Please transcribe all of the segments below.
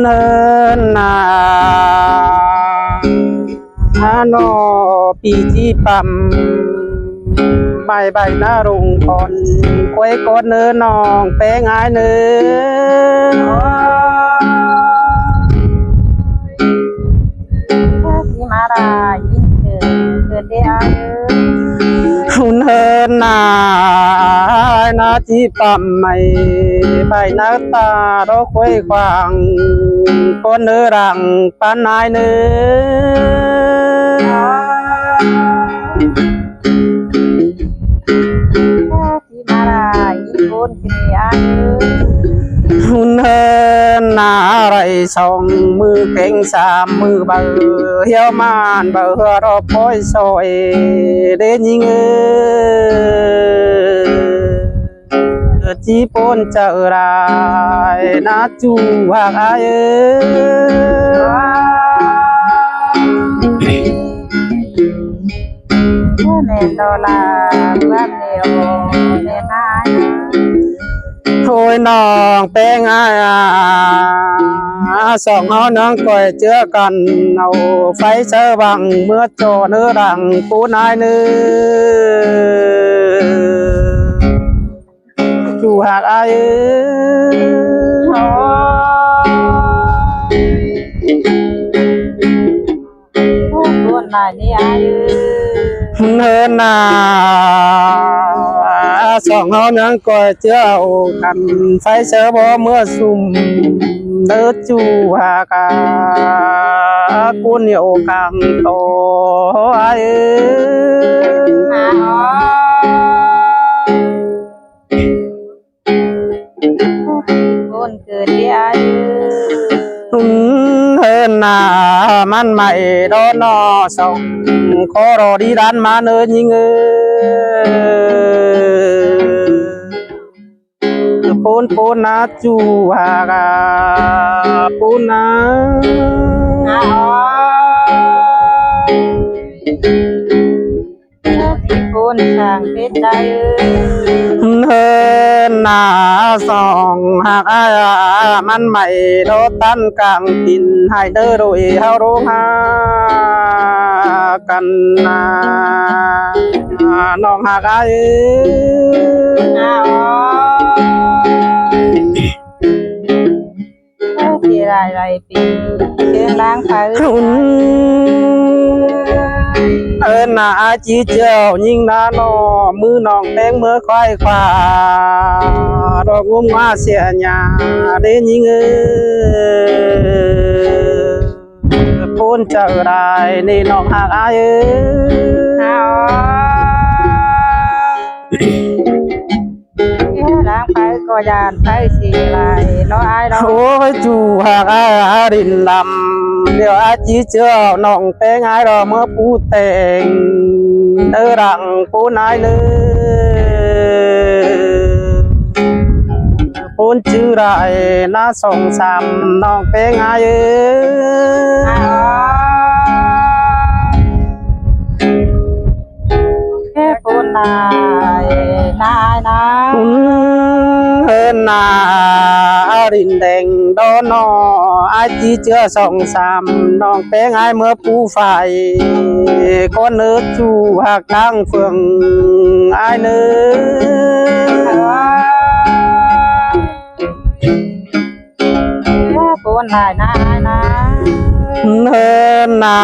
ເນີນນາ ອານໍ ປີຈີປ້ຳ ໃບໃບນາລົງກ່ອນ ຄວາຍກ່ອນເນີນນ້ອງແປ້ງອ້າຍເນີ. ທີ່ມາລາຍຍິນເຊີນເກີດເດອ້າຍເອີຍ ເນີນນາ ນາຈີປ້ຳໃໝ່ ໃບນາຕາດອກຄວາຍຂວາງ ກ່ອນເນີນຫຼັງ ປານນາຍເນີ. ທີ່ມາລາຍອີກຄົນຄືອ້າຍເອີຍ ຮຸ່ນເຮີນນາໄລສອງມືແກງສາມມືເບີ ຮຽວມານເບີຮອດປອຍຊອຍ ເດຍິງເອີຍ ຈີ່ໂພນເຈົ້າຫຼາຍນາຈູ່ຮັກອ້າຍເອີຍ. ແມ່ນດອລາເມືອງເດວແມ່ນນາຍ ໂອ້ຍນ້ອງແປ້ງອ້າຍ ສອງເຮົານາງກ້ອຍເຈືອກັນ ເອົາໄຟໃສ່ວັງເມືອຈໍເນີດັງປູນາຍເນີ ຈູ່ຮັກອ້າຍເອີຍ. ໂອ້ຍ ຄົນຫຼາຍນີ້ອ້າຍເອີຍ ເຮີນນາ ສອງເຮົານາງກ້ອຍເຈືອກັນ ໄຟເສີບໍ່ເມືອຊຸມ ເດີຈູ່ຮັກ ກຸນໂອກາງໂຕອ້າຍເອີຍ. ຄົນເກີດທີ່ອາຍຸ ເຮີນນາມັນໄໝ້ດອນອສອງ ຂໍລໍດີດານມາເນີຍິງເອີ ປູນປູນນາຈູ່ຫາກາ ປູນນາ. ເຮີນນາສອງຫາກອາຍ ມັນໄໝ້ໂດດຕັນກາງປິ່ນ ໃຫ້ເດີໂດຍເຮົາໂດຫາກັນນາ ນ້ອງຫາກອາຍ. ເອີ ເສຍດາຍຫຼາຍປີ ເຊີງລ້າງໄຟ ເອີ້ນນາອາຈີເຈົ້າຍິງນານ້ອງ ມືນ້ອງແປງເມືອຄວາຍຄວາ ດອກງຸມງາເສຍຫຍ້າເດ້ຍິງເອີ ໂພນເຈົ້າຫຼາຍນີ້ນ້ອງຫາກອາຍເອີ. ເອີ ລ້າງໄຟກໍຢ້ານໄຟຊິໄຫຼເນາະອ້າຍເນາະ. ໂອ້ຍ ຈູ່ຫາກອາຍອາລິນດຳ ດຽວອາຈີເຈົ້ານ້ອງແປງອາຍດອກເມືອປູແຕງ ເດີດັງປູນອາຍເດີ ປູນຈື່ໄດ້ນາສອງສາມນ້ອງແປງອາຍເອີ. ເອີ ປູນນາຍນາຍນາ ເຮີນນາອາລິນແດງດອນອ ອາຍຈີເຈື່ອສອງສາມ ນ້ອງແປງອາຍເມືອປູຝາຍ ກ່ອນເນີຈູ່ຫາກທາງເຟືອງອາຍເນີ. ເອີ ປູນນາຍນາອາຍນາ ເຮີນນາ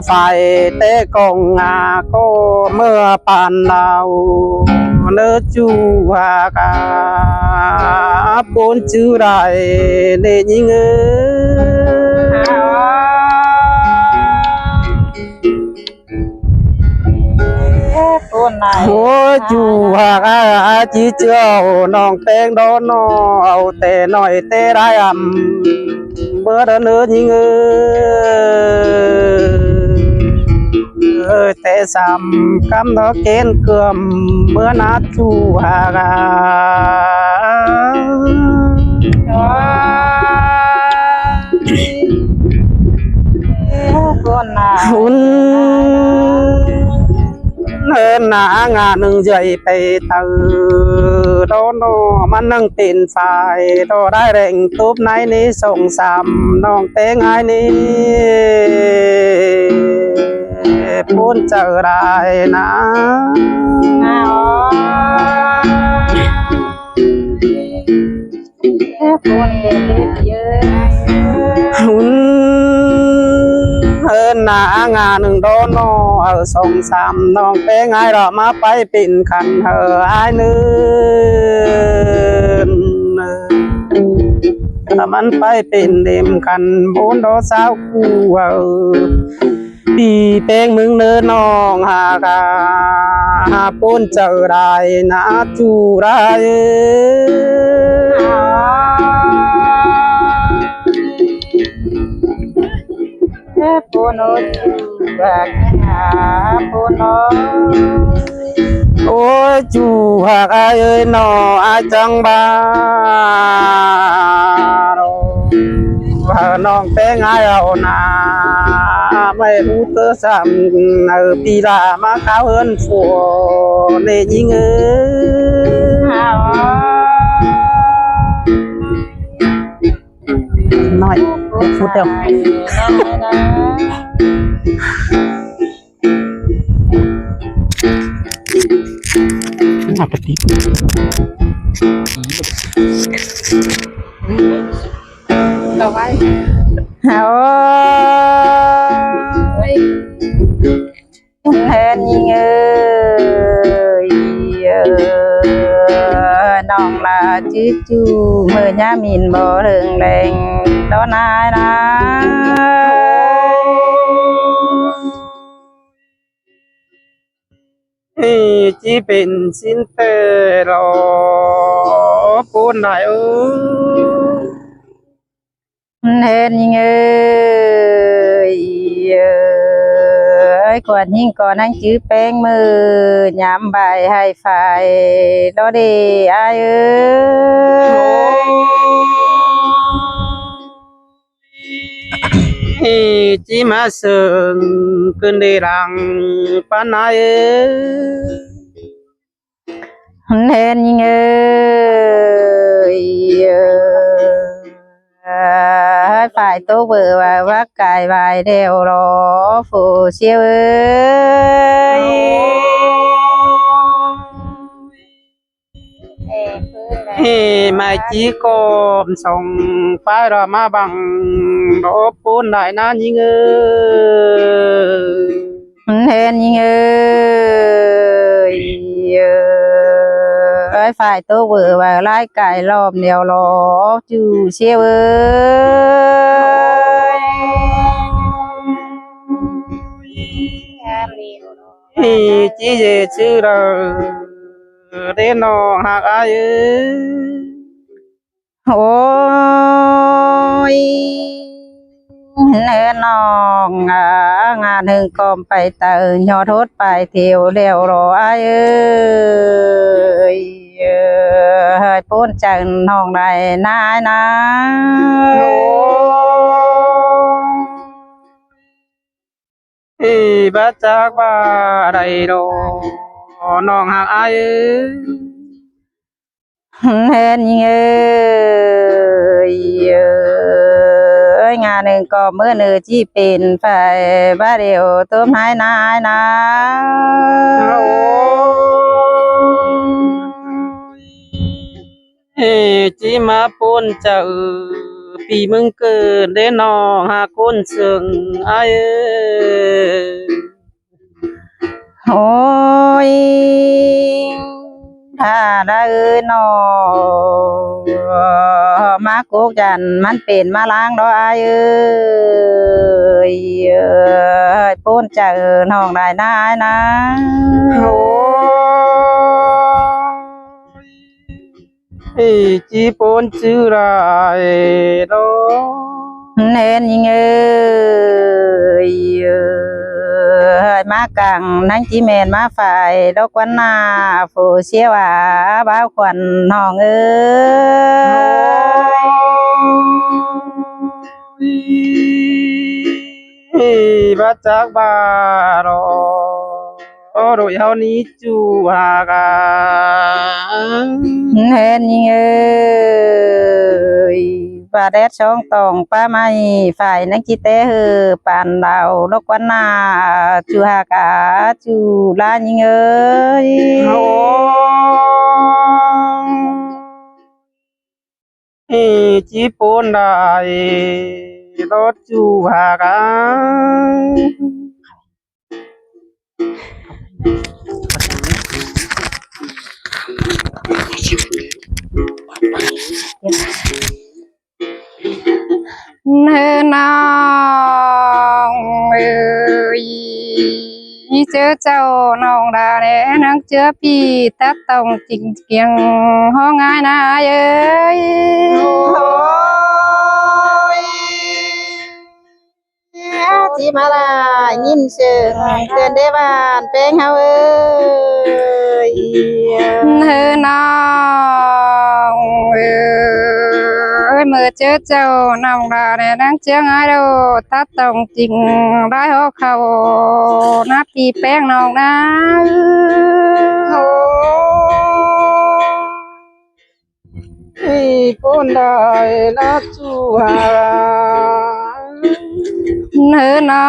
ຝາຍແຕ່ກອງອາກໍເມືອປານດາວ ເນີຈູ່ຫາກາ ປູນຈື່ໄດ້ເດຍິງເອີ. ໂອ້ຍ ຈູ່ຫາກອາຍອາຈີເຈົ້າ ນ້ອງແປງດອນອ ເອົາແຕ່ນ້ອຍແຕ່ຫຼາຍອຳ ເບີເດີເນີຍິງເອີ ແຕ່ສາມກຳດອກເກນເກືອມ ເມືອນາຈູ່ຫາກາ ເຮີນນາ ຮຸ່ນເຮີ ໜ້າງານໜຶ່ງເຈື່ອຍໄປເຕີ ດອນອ ມັນນັ່ງເປັນຝ່າຍ ດອໄດ້ແລງຕົບໃນນີ້ສອງສາມ ນ້ອງແປ້ງອ້າຍນີ້ ປົນເຈີໄດ້ນະ ເອີ ໜ້າງານໜຶ່ງດອນອ ເອີ ສອງສາມ ນ້ອງແປ້ງອ້າຍລະມາໄປເປັນຄັນເຮີອ້າຍເນີນ ຖ້າມັນໄປເປັນເຕັມຄັນ ໂບນດອສາວກູເອີ ປີແປ້ງມຶງເນີນນ້ອງຫາກາ ຫາປົນເຈີໄດ້ນະຈູໄດ້ ໂອ້ຍ ປູໂນຈູບັກຫາປູໂນ ໂອ້ຍ ຈູຮັກອ້າຍເອີຍ ນ້ອງອ້າຍຈັງບາ ນ້ອງແປ້ງອ້າຍເອົານາ ໄມ່ຮູ້ເຕີຊ້ຳ ເອີ ປີລາມາເຂົ້າເຮືອນຜົວ ເນຍິງເອີຍ ນ້ອຍ ພຸດແລ້ວ ເອົາໄປຕິດ ເອົາໄວ້ ໂອ້ຍ ເຮືອນຍິງເອີຍ ເອີ ນ້ອງລາຈື່ຈູ ເມື່ອຍາມມິນບໍ່ເລິງແລງ ດອນອາຍນາ ເອີ ຈີເປັນຊິນເຕລໍ ປູນນາຍເອີຍ. ເຮືອນຍິງເອີຍ ເອີຍ ກວນຍິງກໍນັ່ງຈື່ແປ້ງມື ຍາມບ່າຍໃຫ້ຝາຍ ດອເດອ້າຍເອີຍ ຈີມາເຊິ່ງ ຂຶ້ນເດລັງປານນາຍເອີຍ. ເຮືອນຍິງເອີຍ ເອີຍ ຝາຍຕົກເບີວ່າ ວ່າກາຍວາຍແລ້ວລໍ ຜູ້ຊຽວເອີຍ ເອີ ມາຈີກອມສ່ອງ ຝາຍລະມາບັງ ດອກປູນໄດ້ນາຍິງເອີຍ. ເຮືອນຍິງເອີຍ ເອີຍ ຝາຍຕົກເບີວ່າ ລາຍກາຍລອບແນວລໍ ຈູ່ຊຽວເອີຍ ງາມດີ ຈີເຢຊື່ເດີ ເດນ້ອງຮັກອ້າຍເອີຍ. ໂອ້ຍ ເອີ ນ້ອງອາ ງານເຫິງກອມໄປເຕີ ຍໍໂທດໄປທ່ຽວແລ້ວລໍອ້າຍເອີຍ ເອີ ໂອ້ຍ ໂພນຈັນນ້ອງໄດ້ນາຍນາ ໂອ້ຍ ເອີ ບໍ່ຈັກວ່າໃດດອກ ນ້ອງຮັກອ້າຍເອີຍ. ເຮືອນຍິງເອີຍ ເອີຍ ງານໜຶ່ງກໍມື້ໜຶ່ງຊິເປັນໄປ ບາດດຽວຕົມໃຫ້ນາຍນາ ໂອ້ຍ ເອີ ຈິມາປົນເຈົ້າ ປີມຶງເກີດເດ້ນ້ອງ ຫາຄົນເຊິ່ງອ້າຍເອີຍ. ໂອ້ຍ ຖ້າໄດ້ເອີຍນ້ອງ ມາກົກຈັນມັນເປັນມາລ້າງດອກອ້າຍເອີຍ ເອີຍ ໂພນເຈົ້ານ້ອງໄດ້ນາຍນາ ໂອ້ຍ. ເອີ ຈີໂປນຈື່ລາຍໂດ ເນນຍິງເອີຍ ເອີຍ ມາກັງນັງຈີແມ່ນມາຝາຍ ດອກກວັນໜ້າ ຜູ້ຊຽວອາ ບ່າວຂວັນນ້ອງເອີຍ ເອີຍ ບໍ່ຈັກວ່າດອກ ໂດຍເຮົານີ້ຈູຫາກາ ແມ່ນຍິງເອີຍ ວ່າແດດຊ່ອງຕອງປ່າໄມ້ ຝ່າຍນັງກິແຕເຮີ ປານດາວດອກກວນໜ້າ ຈູຫາກາ ຈູລາຍິງເອີຍ ໂອ້ຍ ຈີໂປນໄດ້ ໂດດຈູຫາກາ. ເຮີນ້ອງເອີຍ ເຈີເຈົ້ານ້ອງດາແດ່ ນາງເຈືອປີຕັດຕ້ອງຈິງກຽງ ຮ້ອງອ້າຍນາເອີຍ ໂອ້ຍ. ຊິມາລາຍິນເຊີງ ເດືອນເດວານແປງເຮົາເອີຍ ເຮີນ້ອງເອີຍ ເມື່ອເຈີເຈົ້ານ້ອງດາແດ່ ນາງເຈືອອ້າຍໂດ ຕັດຕ້ອງຈິງ ໄດ້ຮອກເຂົ້າ ນາປີແປ້ງນ້ອງນາ ໂອ້ ເຮີນ້ອ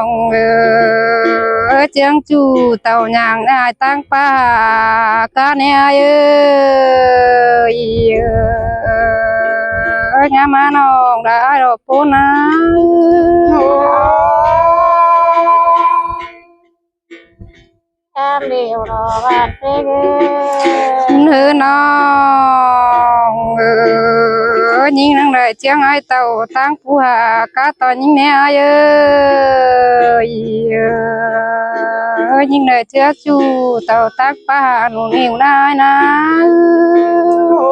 ງເອີຍ ຈຽງຈູເຕົ້າຍ່າງອ້າຍຕັ້ງປາກາແນ່ອ້າຍເອີຍ ງາມມານ້ອງດາດອກໂປນາ. ຕາມເດວລໍບາດເພເດີ ເຮີນ້ອງເອີຍ ຍິງນາງໄດ້ຈຽງອ້າຍເຕົ້າຕັ້ງຜູ້ຫາກາຕໍ່ຍິງແນ່ອ້າຍເອີຍ ຍິງໄດ້ເຈືອຈູເຕົ້າຕັ້ງປາຫາໜູນິວນາຍນາ ໂອ້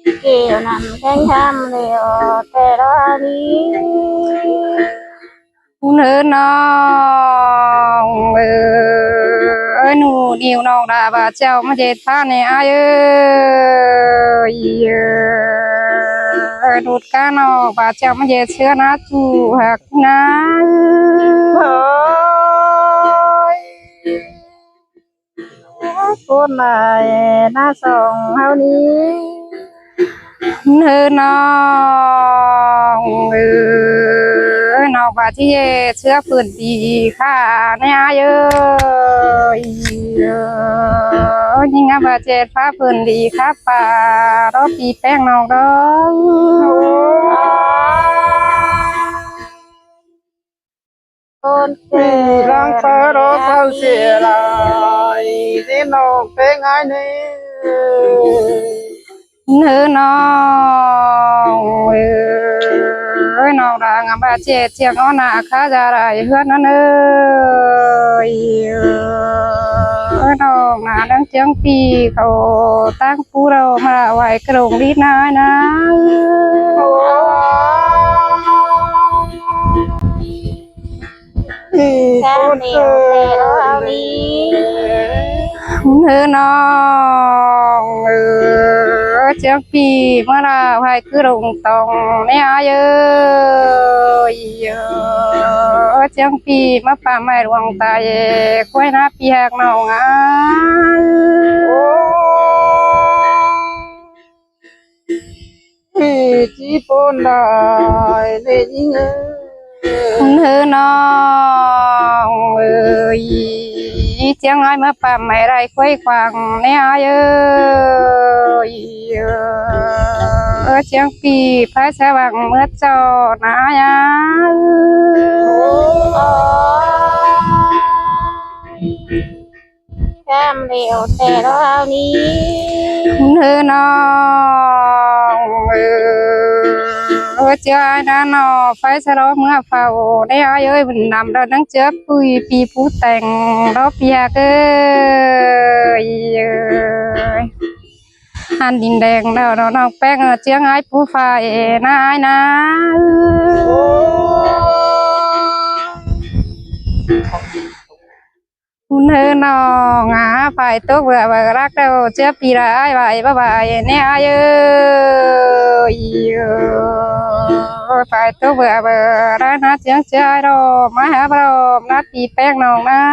ຍ. ເກວນຳແຂງທຳເລວແຕ່ລະນີ້ ເຮີນ້ອງເອີຍ ໜູນິວນ້ອງດາບາດເຈົ້າມາເຈັດພາແນ່ອ້າຍເອີຍ ເອີຍ ໜູດການ້ອງບາດເຈົ້າມາເຈັດເສືອນາຈູຫັກນາ ໂອ້ຍ. ຄົນຫຼາຍໜ້າຊ່ອງເຮົານີ້ ເຮີນ້ອງເອີຍ ນ້ອງວ່າຊິເຮັດເສືອພື້ນທີ່ຂ້າແນ່ອ້າຍເອີຍ ຍິງງາມວ່າເຈັດພາພື້ນທີ່ຂ້າປ່າ ລໍປີແປ້ງນ້ອງດອກ ໂອ້ຍ. ຄົນເກີດຫຼັງເປີດອອກເຂົາເສຍຫຼາຍ ເດ້ນ້ອງແປ້ງອ້າຍເນີ ເນີນ້ອງເອີຍ ນ້ອງດາງາມບາດເຈັດຈຽງອອນໜ້າຄາຈາໄດ້ເຮືອນນັ້ນເອີຍ ນ້ອງໜ້າດັງຈຽງປີເຂົາຕັ້ງ ຜູ້ເຮົາມາໄຫວ້ກະດົງດີນາຍນາ ໂອ້ຍ. ເຮີນ້ອງເອີຍ ຈຽງປີມາລາໄຫວ້ກະດົງຕອງແນ່ອ້າຍເອີຍ ຈຽງປີມາປ່າໄມ້ຫຼວງໃຕ້ ຄວາຍນາປຽກນ້ອງອ້າຍ ໂອ້ຍ. ຈີໂປນໄດ້ແມ່ຍິງເອີຍ ເຮີນ້ອງເອີຍ ຈຽງອ້າຍມາປ້ຳໃຫ້ໄດ້ຄວາຍຂວາງແນ່ອ້າຍເອີຍ ຈຽງປີໄພສະຫວ່າງເໝິດເຈົ້ານາຍອ້າຍ ໂອ້ຍ. ງາມແລ້ວແຕ່ລາວນີ້ ເຮີນ້ອງເອີຍ ເຈົ້າອ້າຍນານ້ອງໄຟສະຫຼອມເມືອເຝົ້າ ແນ່ອ້າຍເອີຍ ບຸນນຳດອກນາງເຈືອປຸ້ຍປີຜູ້ແຕ່ງ ດອກປຽກເອີຍ ອັນດິນແດງດອກນ້ອງແປ້ງ ເຈືອອ້າຍຜູ້ຝ່າຍນາອ້າຍນາ ໂອ້ຍ. ເຮີນ້ອງອາ ຝ້າຍຕົກເບື່ອເບີລັກແລ້ວ ເຈືອປີລະອ້າຍໄຫວ້ບາບາຍແນ່ອ້າຍເອີຍ ໄປຕົວເບື່ອເບີ ໄດ້ນາສຽງເສືອດອກ ມາຫາບອມ ນາປີແປ້ງນ້ອງນາ.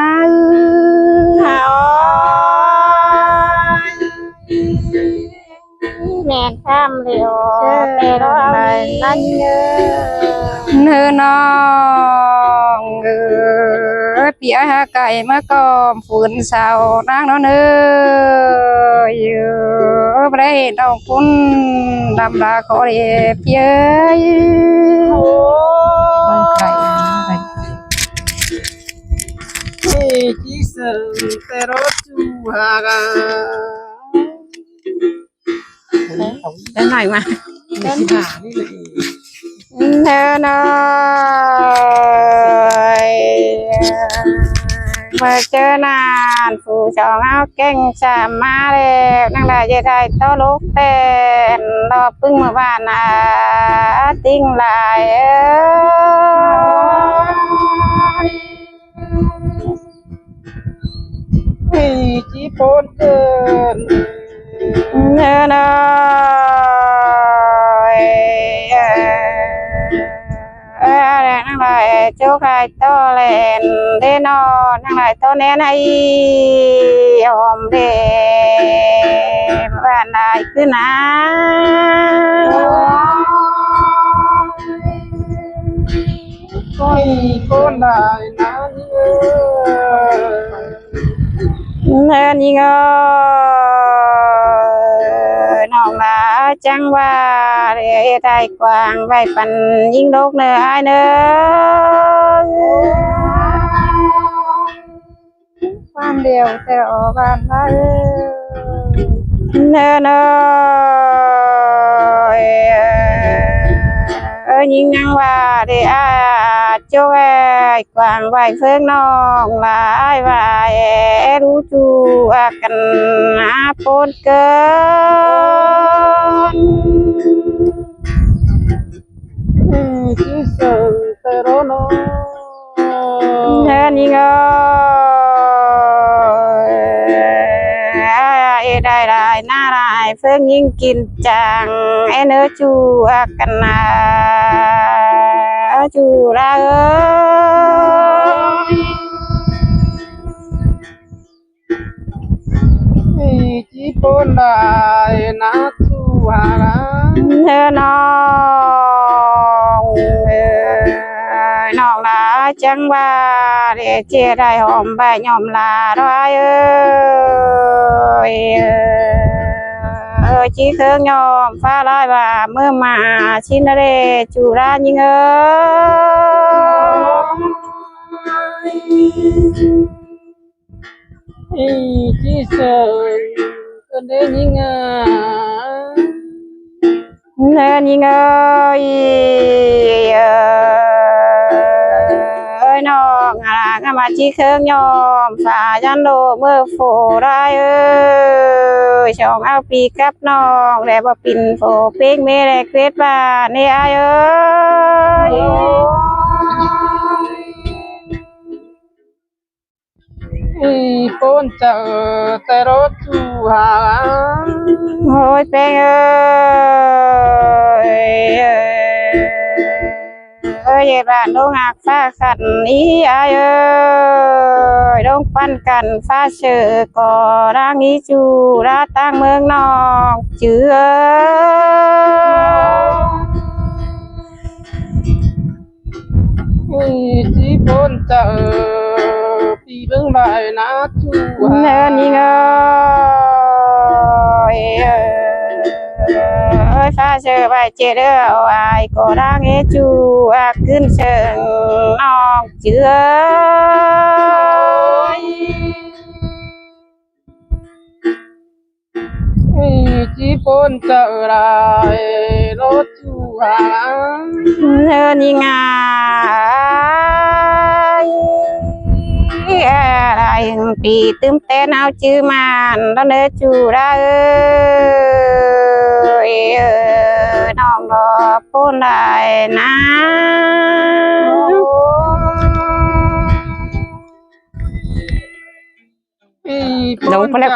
ແມ່ນຄຳເລີຍ ເອີ ແຕ່ລອງໄດ້ ເອີ ເນີນ້ອງເອີຍ ປີອ້າຍຫາກໄກ່ມາກອມ ຝຸ່ນເຊົານາງນອນເອີຍ ບໍ່ໄດ້ເຫັນນ້ອງປຸ້ນ ດຳລາຂໍເດພີ່ເອີຍ. ໂອ້ຍ ໄປ ໄປ ທີ່ເຊິ່ງແຕ່ລົດຈູຫາກາ ໄດ້ໃໝ່ມາ ເດີນ້ອງເອີຍ ມາເຈີນານຜູ້ສອງເຮົາແກ່ງສາມມາແລ້ວ ນາງລາເຈໄທໂຕລຸກແຕ່ນ ລອບປຶ້ງເມືອບ້ານອາຕິງຫຼາຍເອີຍ. ເອີຍ ຈີໂປນເກີນ ເອີ ເອີ ເອີ ເອີ ນາງລາຍໂຈກໄຄໂຕແລນເດນອ ນາງລາຍໂຕແນນໃຫ້ຫອມເດ ບ້ານລາຍຄືນາ. ໂອ້ຍ ຄົນຫຼາຍນາງເອີຍ ເອີ ຍິງເອີຍ ນ້ອງຫຼ້າຈັ່ງວ່າ ເຮັດໃຫ້ກວ້າງໄວ້ປັນຍິງໂລກເນີອ້າຍເນີ. ຄວາມດຽວແຕ່ອອກບ້ານລະເອີຍ ເນີ ເນີ ເອີ ຍິງຍັງວ່າເດ ອາ ໂຈແອ ກວ້າງໄວ້ເພິ່ງນ້ອງຫຼ້າອ້າຍວ່າ ເອ ຮູ້ຈູອາກັນອາໂປນເກີນ. ເອີ ຊິເສີງແຕ່ລະນ້ອງ ເອີ ຍິງເອີຍ ເອີ ເອີ ໄດ້ຫຼາຍໜ້າຫຼາຍເພິ່ງຍິງກິນຈັງ ເອີ ເນີ ຈູອາກັນນາ ຈູລະເອີຍ. ເອີ ຈີໂປນຫຼາຍນາຊູຫາ ເອີ ນ້ອງເອີຍ ນ້ອງຫຼ້າຈັ່ງວ່າ ເດ ເຈໄດ້ຫອມໃບຫອມລາດອາຍເອີຍ ເອີ ຈີເຄິ່ງຍອມຟ້າລາຍວ່າ ເມື່ອມາຊິນເດ ຈູລາຍິງເອີຍ. ເອີ ຈີເສີງເອີຍ ຍິງເອີຍ ເອີ ຍິງເອີຍ ເອີຍ ນ້ອງອາລາງາມາຈີເຄິ່ງຍອມສາຢັນໂລເມີໂຟລາຍເອີຍ ຊ່ອງເອົາປີກັບນ້ອງ ແລະບໍ່ປິ່ນໂຟເປັງເມແລເກດບານເອອ້າຍເອີຍ. ເອີ ໂປນເຈີແຕ່ລົດຊູຫາ ໂອ້ຍ ແປ້ງເອີຍ ເອີຍ ເອີຍ ເຮັດບ້ານດົງຮັກຟ້າຂັນອີອ້າຍເອີຍ ດົງປັນກັນຟ້າເຊີກໍລາງອີຈູລາຕັ້ງເມືອງນ້ອງຈື່ເອີຍ. ເອີ ຈີໂປນເຈີ ປີເບິ່ງໄດ້ນາຈູ ເນີ ຍິງເອີຍ ເອີຍ ຟ້າເຊີໄວ້ເຈເດີ ເອົາອ້າຍກໍລາງເອຈູອາກຂຶ້ນເຊີງນ້ອງຈື່ເອີຍ. ເອີ ຈີໂປນເຈີຫຼາຍລົດຊູຫາ ເນີ ຍິງອາຍ ຫຼາຍປີຕື່ມແຕ່ນເຮົາຈື່ມານລະເນີຈູລາເອີຍ ເອີ ນ້ອງດອກໂປນຫຼາຍນາ ເອີ ຈີໂປນເຈີ